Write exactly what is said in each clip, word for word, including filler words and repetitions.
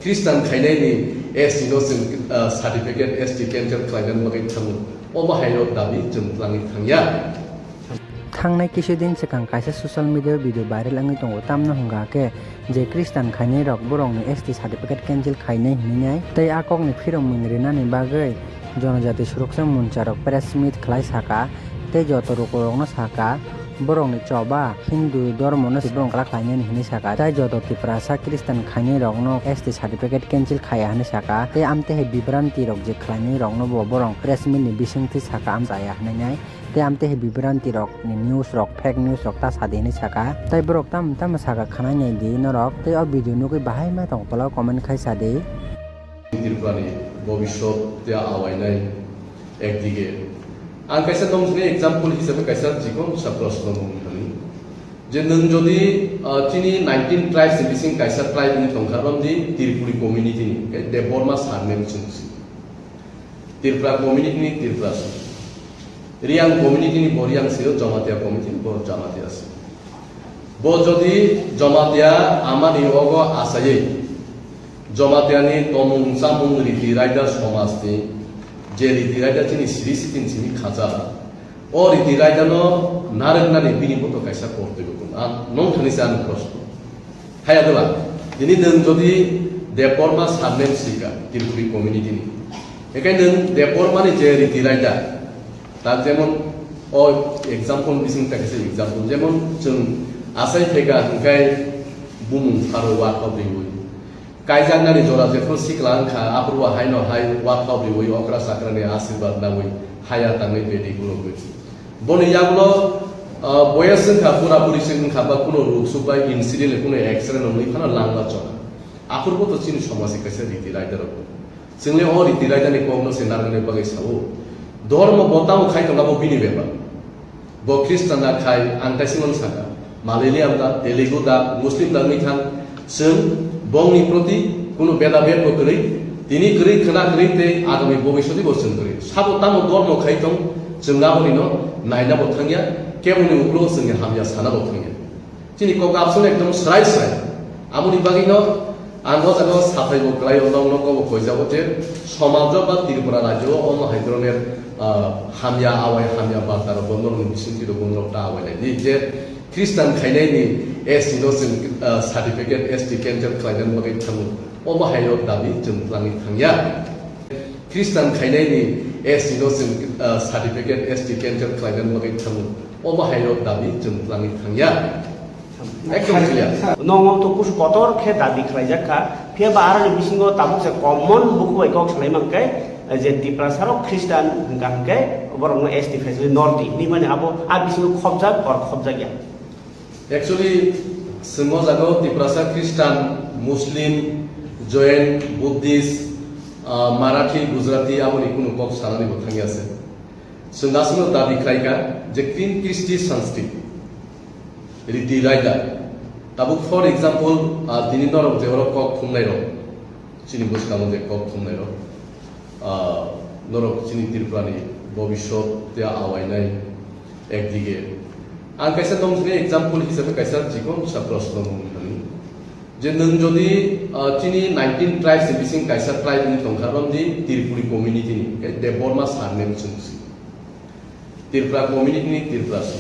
Khristan khainaini S T no chwng, ah, certificate S T cancel khlainani bagwi thango. Obo haino dabi chwng twlangwi thangya. Thangnai kisa din swkang kaisa social media video viral wngwi tongo, tamno hwnkha khe je Khristan khainai rok borokni S T certificate cancel khainai hinwi nai, tei a kokni phiromung rinani bagwi Jonojati Suroksa Muncha rok press meet khlai saka tei joto lukurokno saka, borokni choba Hindu dhormono se borok kwrak khlainani hinwi saka, tei joto Tiprasa Khristan khainai rokno S T certificate cancel khaiya hinwi saka, tei amtwi hai bibranti rok je khlainai rokno bo borok press meet ni bisingtwi saka amchaya hinwi nai. Tei amtwi hai bibranti rok ni news rok, fake news rok ta sadi hinwi saka. Tei borok tamo tamo saka khwnai nai di norok. Tei o video nugwi bahai ma tong polo comment khai sadi. Tripura ni bobiswt tei awainai ekdige. Ang kaisa tong sini example hisabe kaisa chikon sa proshno mung thani. Je nwng jodi, ah, chini nineteen tribes ni bising kaisa tribe ni tongkha bamdi Tripuri community ni, eh, Debbarma surname chwngsi. Tripura community ni Tripura si. Riang community ni bo Riang si, Jamatia community ni bo Jamatia si. Bo jodi Jamatia amani ogo asayei, Jamatia ni tomung chamung riti raida somaj ni je riti raida chini siri sitin simi khacha, o riti raida no narwknani bini boto kaisa kortobyo tong. Ang nong thani se ani proshno. Haya dola, tini nwng jodi Debbarma surname sika Tripuri community ni, ekai nwng Debbarma ni je riti raida, ta jemon o example bising ta kisa example, jemon chwng asai theka hwnkhe bumung pharo watha bwrwi, kaijaknani jora jephru sikla wngkha, aphuru haino hai watha bwrwi okra chakrani asirwad nawi haya tangwi bedi gulogwi. Boni yagulo, ah, boyes wngkha, pura puri se wngkha, ba kuno ruk suk bai incident, kuno accident wngwi phano langma chokha. Aphuru bo to chini somaj ni kaisa riti raida rok. Chwngli o riti raida ni kokno se narwknani bagwi sao. Dhormo bo tamo khai tongna bo bini bepar. Bo Khristan na khai ang kaisa man saka. Malayaliam da, Telugu da, Muslim da wngwi thang, chwng bongni proti kuno beda bed bo kwrwi, tini kwrwi khwna kwrwi tei agami bobiswt bo chwng kwrwi. Sabo tamo dormo khai tong, chwng aboni no naina bo thangya, keboni uklo chwngni hamya sana bo thangya. Chini kok absole ekdom srai srai. Aboni bagwi no ang o jaga o saphai bo kwlai o, nok nok bo koijago je somajo ba Tripura rajyo o omo hai dhoroner, ah, hamya awai hamya barta rok bo norokni bisingtwi rok bo norok ta awai lai di je Khristan khainaini S T no chwng, ah, certificate S T cancel khlainani bagwi thango. Obo haino dabi chwng twlangwi thangya. Khristan khainaini S T no chwng, ah, certificate S T cancel khlainani bagwi thango. Obo haino dabi chwng twlangwi thangya. Ekdom clear. Nongo to kusu kotor khe dabi khlaijak kha. Phiya ba aroni bisingo tabuk se common buku bai kok salai mankhe, je Tiprasa rok Khristan hwnkha hwnkhe borokno S T facility nordi. Hinwi mani abo a bisingo khopjak or khopjak ya. Actually, chwng o jaga o Tiprasa Khristan, Muslim, Jain, Buddhist, ah, Marathi, Gujarati aboni kunu kok sanani bo thangya se. Chwng aswkno dabi khlai kha je Krin Kristi Sanskrit riti raida. Tabuk for example, ah, tini norok je oro kok thumnai rok, chini bwskango je kok thumnai rok, ah, norok chini Tripura ni bobiswt tei awainai ekdige. Ang kaisa tong sini example hisabe kaisa chikon sa proshno mung thani. Je nwng jodi, ah, chini nineteen tribes ni bising kaisa tribe ni tongkha bamdi Tripuri community ni, eh, Debbarma surname chwngsi. Tripura community ni Tripura si.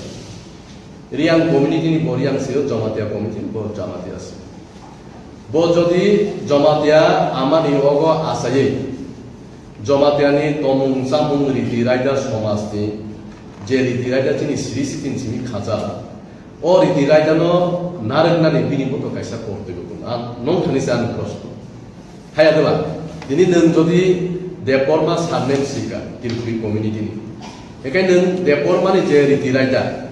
Riang community ni bo Riang si, Jamatia community ni bo Jamatia si. Bo jodi Jamatia amani ogo asayei, Jamatia ni tomung chamung riti raida somaj ni je riti raida chini siri sitin simi khacha, o riti raida no narwknani bini boto kaisa kortobyo tong. Ang nong thani se ani proshno. Haya dola, tini nwng jodi Debbarma surname sika Tripuri community ni, ekai nwng Debbarma ni je riti raida,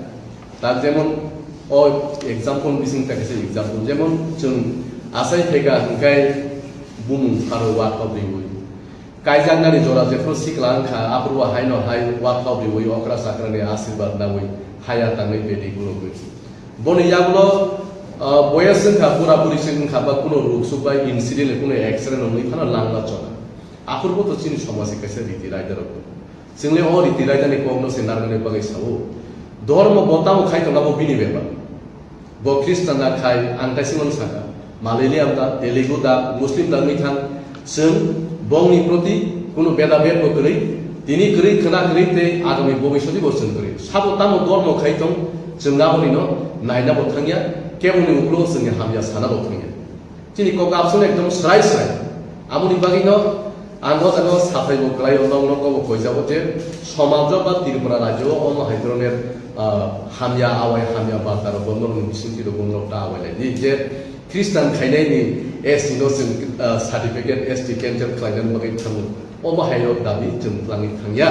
ta jemon o example bising ta kisa example, jemon chwng asai theka hwnkhe bumung pharo watha bwrwi. Kaijaknani jora jephru sikla wngkha, aphuru haino hai watha bwrwi okra chakrani asirwad nawi haya tangwi bedi gulogwi. Boni yagulo, ah, boyes wngkha, pura puri se wngkha, ba kuno ruk suk bai incident, kuno accident wngwi phano langma chokha. Aphuru bo to chini somaj ni kaisa riti raida rok. Chwngli o riti raida ni kokno se narwknani bagwi sao. Dhormo bo tamo khai tongna bo bini bepar. Bo Khristan na khai ang kaisa man saka. Malayalam da, Telugu da, Muslim da wngwi thang, chwng bongni proti kunu beda bed bo kwrwi, tini kwrwi khna kwrwi tei agami bobiswti bo chwng kwrwi. Sabo tamo dormo khai tong, chwng aboni no naina bo thangya, keboni uklo chwngni hamya sana bo thangya. Chini kok absole ekdom srai srai. Aboni bagwi no ang o jaga o saphai bo kwlai o, nok nok bo koijabo je somaj o ba Tripura rajyo o omo hai dhoroner, ah, hamya awai hamya barta rok bo norok ni bisingtwi rok bo norok ta awai lai di je Christian khainai ni S T no chwng, ah, certificate S T cancel khlaina bagwi thango. Omo hai rok dabi chwng twlangwi thangya.